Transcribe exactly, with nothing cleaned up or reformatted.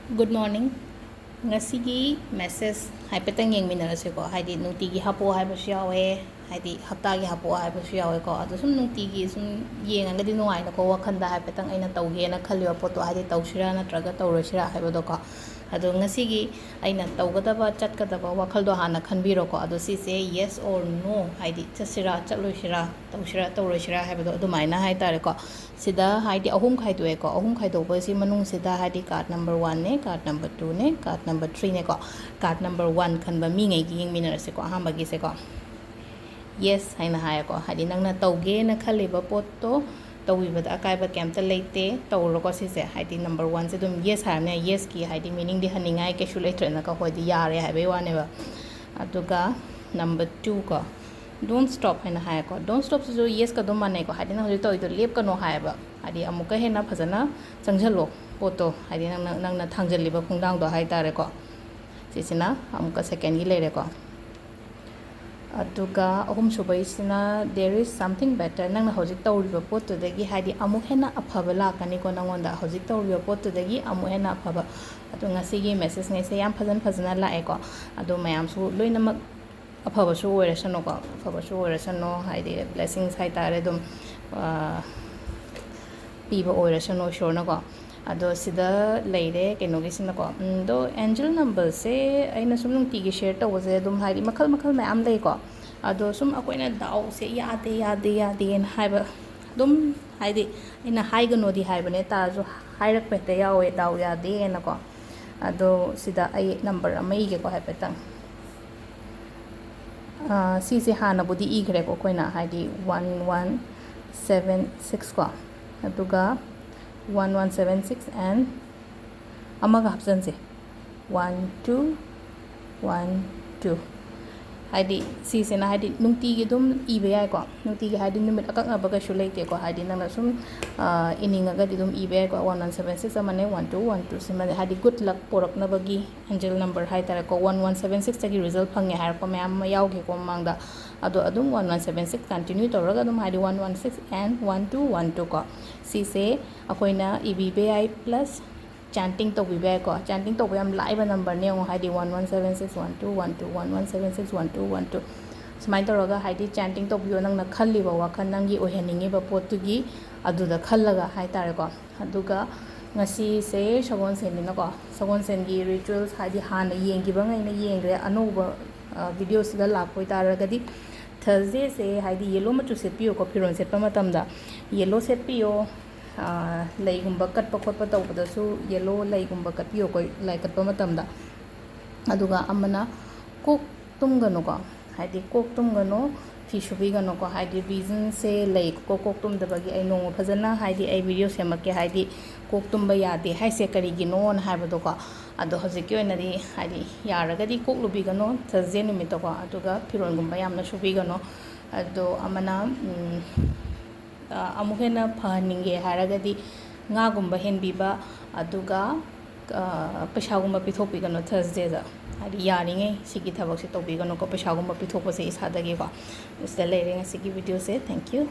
Good morning. ꯉꯁꯤꯒꯤ message ꯍꯥꯏꯐꯦꯠꯇꯪ ꯌꯦꯡꯃꯤꯟꯅꯔꯁꯤꯀꯣ. ꯍꯥꯏꯗꯤ ꯅꯨꯡꯇꯤꯒꯤ ꯍꯥꯄꯛꯑꯣ ꯍꯥꯏꯕꯁꯨ ꯌꯥꯎꯋꯦ, ꯍꯥꯏꯗꯤ ꯍꯞꯇꯥꯒꯤ ꯍꯥꯄꯛꯑꯣ ꯍꯥꯏꯕꯁꯨ ꯌꯥꯎꯋꯦꯀꯣ. ꯑꯗꯣ ꯁꯨꯝ ꯅꯨꯡꯇꯤꯒꯤ ꯁꯨꯝ ꯌꯦꯡꯉꯒꯗꯤ ꯅꯨꯡꯉꯥꯏꯅꯀꯣ, ꯋꯥꯈꯜꯗ ꯍꯥꯏꯐꯦꯠꯇꯪ ꯑꯩꯅ ꯇꯧꯒꯦꯅ ꯈꯜꯂꯤꯕ ꯄꯣꯠꯇꯣ, ꯍꯥꯏꯗꯤ ꯇꯧꯁꯤꯔꯥ ꯅꯠꯇ꯭ꯔꯒ ꯇꯧꯔꯣꯏꯁꯤꯔꯥ ꯍꯥꯏꯕꯗꯣꯀꯣ. ꯑꯗꯣ ꯉꯁꯤꯒꯤ ꯑꯩꯅ ꯇꯧꯒꯗꯕ ꯆꯠꯀꯗꯕ ꯋꯥꯈꯜꯗꯣ ꯍꯥꯟꯅ ꯈꯟꯕꯤꯔꯣꯀꯣ. ꯑꯗꯣ ꯁꯤꯁꯦ yes or no, ꯍꯥꯏꯗꯤ ꯆꯠꯁꯤꯔꯥ ꯆꯠꯂꯣꯏꯁꯤꯔꯥ, ꯇꯧꯁꯤꯔꯥ ꯇꯧꯔꯣꯏꯁꯤꯔꯥ ꯍꯥꯏꯕꯗꯣ ꯑꯗꯨꯃꯥꯏꯅ ꯍꯥꯏꯇꯥꯔꯦꯀꯣ. ꯁꯤꯗ ꯍꯥꯏꯗꯤ ꯑꯍꯨꯝ ꯈꯥꯏꯗꯣꯛꯑꯦꯀꯣ. ꯑꯍꯨꯝ ꯈꯥꯏꯗꯣꯛꯄꯁꯤ ꯃꯅꯨꯡꯁꯤꯗ ꯍꯥꯏꯗꯤ card number one ꯅꯦ, card number two ꯅꯦ, card number three ꯅꯦꯀꯣ. Card number one ꯈꯟꯕ ꯃꯤꯉꯩꯒꯤ ꯌꯦꯡꯃꯤꯟꯅꯔꯁꯤꯀꯣ, ꯑꯍꯥꯟꯕꯒꯤꯁꯦꯀꯣ. Yes ꯍꯥꯏꯅ ꯍꯥꯏꯌꯦꯀꯣ. ꯍꯥꯏꯗꯤ ꯅꯪꯅ ꯇꯧꯒꯦꯅ ꯈꯜꯂꯤꯕ ꯄꯣꯠꯇꯣ ꯇꯧꯕꯤꯕꯗ ꯑꯀꯥꯏꯕ ꯀꯩꯝꯇ ꯂꯩꯇꯦ, ꯇꯧꯔꯣꯀꯣ ꯁꯤꯁꯦ. ꯍꯥꯏꯗꯤ number one ꯁꯦ ꯑꯗꯨꯝ yes ꯍꯥꯏꯔꯕꯅꯤꯅ, yes ꯀꯤ ꯍꯥꯏꯗꯤ meaning ꯗꯤ ꯍꯟꯅꯤꯡꯉꯥꯏ ꯀꯩꯁꯨ ꯂꯩꯇ꯭ꯔꯦꯅꯀꯣ, ꯑꯩꯈꯣꯏꯗꯤ ꯌꯥꯔꯦ ꯍꯥꯏꯕꯩ ꯋꯥꯅꯦꯕ. ꯑꯗꯨꯒ number two ꯀꯣ, don't stop ꯍꯥꯏꯅ ꯍꯥꯏꯌꯦꯀꯣ. Don't stop ꯁꯤꯁꯨ yes ꯀ ꯑꯗꯨꯝ ꯃꯥꯟꯅꯩꯀꯣ. ꯍꯥꯏꯗꯤ ꯅꯪ ꯍꯧꯖꯤꯛ ꯇꯧꯔꯤꯗꯣ ꯂꯦꯞꯀꯅꯣ ꯍꯥꯏꯌꯦꯕ. ꯍꯥꯏꯗꯤ ꯑꯃꯨꯛꯀ ꯍꯦꯟꯅ ꯐꯖꯅ ꯆꯪꯁꯤꯜꯂꯣ ꯄꯣꯠꯇꯣ, ꯍꯥꯏꯗꯤ ꯅꯪꯅ, ꯅꯪꯅ ꯊꯥꯡꯖꯜꯂꯤꯕ ꯈꯣꯡꯊꯥꯡꯗꯣ ꯍꯥꯏꯇꯥꯔꯦꯀꯣ. ꯁꯤꯁꯤꯅ ꯑꯃꯨꯛꯀ second ꯒꯤ ꯂꯩꯔꯦꯀꯣ. ꯑꯗꯨꯒ ꯑꯍꯨꯝꯁꯨꯕꯩꯁꯤꯅ there is something better, ꯅꯪꯅ ꯍꯧꯖꯤꯛ ꯇꯧꯔꯤꯕ ꯄꯣꯠꯇꯨꯗꯒꯤ ꯍꯥꯏꯗꯤ ꯑꯃꯨꯛ ꯍꯦꯟꯅ ꯑꯐꯕ ꯂꯥꯛꯀꯅꯤꯀꯣ ꯅꯪꯉꯣꯟꯗ, ꯍꯧꯖꯤꯛ ꯇꯧꯔꯤꯕ ꯄꯣꯠꯇꯨꯗꯒꯤ ꯑꯃꯨꯛ ꯍꯦꯟꯅ ꯑꯐꯕ. ꯑꯗꯣ ꯉꯁꯤꯒꯤ message ꯉꯩꯁꯦ ꯌꯥꯝ ꯐꯖꯅ ꯐꯖꯅ ꯂꯥꯛꯑꯦꯀꯣ. ꯑꯗꯣ ꯃꯌꯥꯝꯁꯨ ꯂꯣꯏꯅꯃꯛ ꯑꯐꯕꯁꯨ ꯑꯣꯏꯔꯁꯅꯨꯀꯣ, ꯑꯐꯕꯁꯨ ꯑꯣꯏꯔꯁꯅꯨ, ꯍꯥꯏꯗꯤ blessings ꯍꯥꯏꯇꯥꯔꯦ, ꯑꯗꯨꯝ, ꯑꯥ, ꯄꯤꯕ ꯑꯣꯏꯔꯁꯅꯨ ꯏꯁꯣꯔꯅꯀꯣ. ꯑꯗꯣ ꯁꯤꯗ ꯂꯩꯔꯦ ꯀꯩꯅꯣꯒꯤꯁꯤꯅꯀꯣ. ꯎꯝ, ꯑꯗꯣ angel number ꯁꯦ ꯑꯩꯅ ꯁꯨꯝ ꯅꯨꯡꯇꯤꯒꯤ share ꯇꯧꯕꯁꯦ ꯑꯗꯨꯝ ꯍꯥꯏꯗꯤ ꯃꯈꯜ ꯃꯈꯜ ꯃꯌꯥꯝ ꯂꯩꯀꯣ. ꯑꯗꯣ ꯁꯨꯝ ꯑꯩꯈꯣꯏꯅ ꯗꯥꯎꯁꯦ ꯌꯥꯗꯦ, ꯌꯥꯗꯦ, ꯌꯥꯗꯦꯅ ꯍꯥꯏꯕ ꯑꯗꯨꯝ, ꯍꯥꯏꯗꯤ ꯑꯩꯅ ꯍꯥꯏꯒꯅꯣꯗꯤ ꯍꯥꯏꯕꯅꯦ, ꯇꯥꯔꯁꯨ ꯍꯥꯏꯔꯛꯄ ꯍꯦꯛꯇ ꯌꯥꯎꯋꯦ, ꯗꯥꯎ ꯌꯥꯗꯦꯅꯀꯣ. ꯑꯗꯣ ꯁꯤꯗ ꯑꯩ number ꯑꯃ ꯏꯒꯦꯀꯣ ꯍꯥꯏꯐꯦꯠꯇꯪ. ꯑꯥ, ꯁꯤꯁꯦ ꯍꯥꯟꯅꯕꯨꯗꯤ ꯏꯈ꯭ꯔꯦꯀꯣ ꯑꯩꯈꯣꯏꯅ, ꯍꯥꯏꯗꯤ one one seven six ꯀꯣ, ꯑꯗꯨꯒ one one seven six and ꯑꯃꯒ ꯍꯥꯞꯆꯟꯁꯦ, one two one two. ꯍꯥꯏꯗꯤ ꯁꯤꯁꯤꯅ ꯍꯥꯏꯗꯤ ꯅꯨꯡꯇꯤꯒꯤ ꯑꯗꯨꯝ ꯏꯕ ꯌꯥꯏꯀꯣ, ꯅꯨꯡꯇꯤꯒꯤ ꯍꯥꯏꯗꯤ ꯅꯨꯃꯤꯠ ꯑꯀꯛꯅꯕ ꯀꯩꯁꯨ ꯂꯩꯇꯦꯀꯣ. ꯍꯥꯏꯗꯤ ꯅꯪꯅ ꯁꯨꯝ, ꯑꯥ, ꯏꯅꯤꯡꯉꯒꯗꯤ ꯑꯗꯨꯝ ꯏꯕ ꯌꯥꯏꯀꯣ. One one seven six ꯑꯃꯅꯦ, one two one two ꯁꯤꯃꯅꯦ, ꯍꯥꯏꯗꯤ good luck ꯄꯣꯔꯛꯅꯕꯒꯤ angel number ꯍꯥꯏꯇꯥꯔꯦꯀꯣ. One one seven six ꯇꯒꯤ result ꯐꯪꯉꯦ ꯍꯥꯏꯔꯛꯄ ꯃꯌꯥꯝ ꯑꯃ ꯌꯥꯎꯈꯤꯀꯣ ꯃꯃꯥꯡꯗ. ꯑꯗꯣ ꯑꯗꯨꯝ one one seven six continue ꯇꯧꯔꯒ ꯑꯗꯨꯝ ꯍꯥꯏꯗꯤ one one six and one two one two ꯀꯣ, ꯁꯤꯁꯦ ꯑꯩꯈꯣꯏꯅ ꯏꯕꯤꯕ ꯌꯥꯏ. Plus ꯆꯦꯟꯇꯤꯡ ꯇꯧꯕꯤꯕ ꯌꯥꯏꯀꯣ꯫ ꯆꯦꯟꯇꯤꯡ ꯇꯧꯕ ꯌꯥꯝ ꯂꯥꯏꯕ ꯅꯝꯕꯔꯅꯦ ꯌꯦꯡꯉꯣ, ꯍꯥꯏꯗꯤ one one seven six one two one two, one one seven six one two one two, ꯁꯨꯃꯥꯏꯅ ꯇꯧꯔꯒ ꯍꯥꯏꯗꯤ ꯆꯦꯟꯇꯤꯡ ꯇꯧꯕꯤꯌꯣ, ꯅꯪꯅ ꯈꯜꯂꯤꯕ ꯋꯥꯈꯜ ꯅꯪꯒꯤ ꯑꯣꯏꯍꯟꯅꯤꯡꯉꯤꯕ ꯄꯣꯠꯇꯨꯒꯤ ꯑꯗꯨꯗ ꯈꯜꯂꯒ ꯍꯥꯏꯇꯥꯔꯦꯀꯣ꯫ ꯑꯗꯨꯒ ꯉꯁꯤꯁꯦ ꯁꯒꯣꯜꯁꯦꯟꯅꯤꯅꯀꯣ, ꯁꯒꯣꯜꯁꯦꯟꯒꯤ ꯔꯤꯆꯨꯋꯦꯜꯁ ꯍꯥꯏꯗꯤ ꯍꯥꯟꯅ ꯌꯦꯡꯈꯤꯕꯉꯩꯅ ꯌꯦꯡꯈ꯭ꯔꯦ, ꯑꯅꯧꯕ ꯚꯤꯗꯤꯑꯣꯁꯤꯗ ꯂꯥꯛꯄ ꯑꯣꯏꯇꯥꯔꯒꯗꯤ ꯊꯔꯁꯗꯦꯁꯦ ꯍꯥꯏꯗꯤ ꯌꯦꯜꯂꯣ ꯃꯆꯨ ꯁꯦꯠꯄꯤꯌꯨꯀꯣ, ꯐꯤꯔꯣꯜ ꯁꯦꯠꯄ ꯃꯇꯝꯗ ꯌꯦꯜꯂꯣ ꯁꯦꯠꯄꯤꯌꯣ꯫ ꯂꯩꯒꯨꯝꯕ ꯀꯠꯄ ꯈꯣꯠꯄ ꯇꯧꯕꯗꯁꯨ ꯌꯦꯜꯂꯣ ꯂꯩꯒꯨꯝꯕ ꯀꯠꯄꯤꯌꯨꯀꯣ ꯂꯥꯏ ꯀꯠꯄ ꯃꯇꯝꯗ꯫ ꯑꯗꯨꯒ ꯑꯃꯅ ꯀꯣꯛ ꯇꯨꯝꯒꯅꯨꯀꯣ, ꯍꯥꯏꯗꯤ ꯀꯣꯛ ꯇꯨꯝꯒꯅꯨ, ꯐꯤ ꯁꯨꯕꯤꯒꯅꯨꯀꯣ꯫ ꯍꯥꯏꯗꯤ ꯔꯤꯖꯟꯁꯦ ꯂꯩꯀꯣ, ꯀꯣꯛ ꯇꯨꯝꯗꯕꯒꯤ꯫ ꯑꯩ ꯅꯣꯡꯃ ꯐꯖꯅ ꯍꯥꯏꯗꯤ ꯑꯩ ꯚꯤꯗꯤꯑꯣ ꯁꯦꯝꯃꯛꯀꯦ, ꯍꯥꯏꯗꯤ ꯀꯣꯛ ꯇꯨꯝꯕ ꯌꯥꯗꯦ ꯍꯥꯏꯁꯦ ꯀꯔꯤꯒꯤꯅꯣꯅ ꯍꯥꯏꯕꯗꯣꯀꯣ꯫ ꯑꯗꯣ ꯍꯧꯖꯤꯛꯀꯤ ꯑꯣꯏꯅꯗꯤ ꯍꯥꯏꯗꯤ ꯌꯥꯔꯒꯗꯤ ꯀꯣꯛ ꯂꯨꯕꯤꯒꯅꯨ ꯊꯔꯁꯗꯦ ꯅꯨꯃꯤꯠꯇꯀꯣ, ꯑꯗꯨꯒ ꯐꯤꯔꯣꯜꯒꯨꯝꯕ ꯌꯥꯝꯅ ꯁꯨꯕꯤꯒꯅꯨ꯫ ꯑꯗꯣ ꯑꯃꯅ, ꯎꯝ, ꯑ, ꯑꯃꯨꯛ ꯍꯦꯟꯅ ꯐꯍꯟꯅꯤꯡꯒꯦ ꯍꯥꯏꯔꯒꯗꯤ ꯉꯥꯒꯨꯝꯕ ꯍꯦꯟꯕꯤꯕ, ꯑꯗꯨꯒ, ꯑ, ꯄꯩꯁꯥꯒꯨꯝꯕ ꯄꯤꯊꯣꯛꯄꯤꯒꯅꯨ ꯊꯔꯁꯗꯦꯗ꯫ ꯍꯥꯏꯗꯤ ꯌꯥꯔꯤꯉꯩ ꯁꯤꯒꯤ ꯊꯕꯛꯁꯦ ꯇꯧꯕꯤꯒꯅꯨꯀꯣ, ꯄꯩꯁꯥꯒꯨꯝꯕ ꯄꯤꯊꯣꯛꯄꯁꯦ ꯏꯁꯥꯗꯒꯤꯀꯣ꯫ ꯁꯤꯗ ꯂꯩꯔꯦ ꯉꯁꯤꯒꯤ ꯚꯤꯗꯤꯑꯣꯁꯦ꯫ Thank you꯫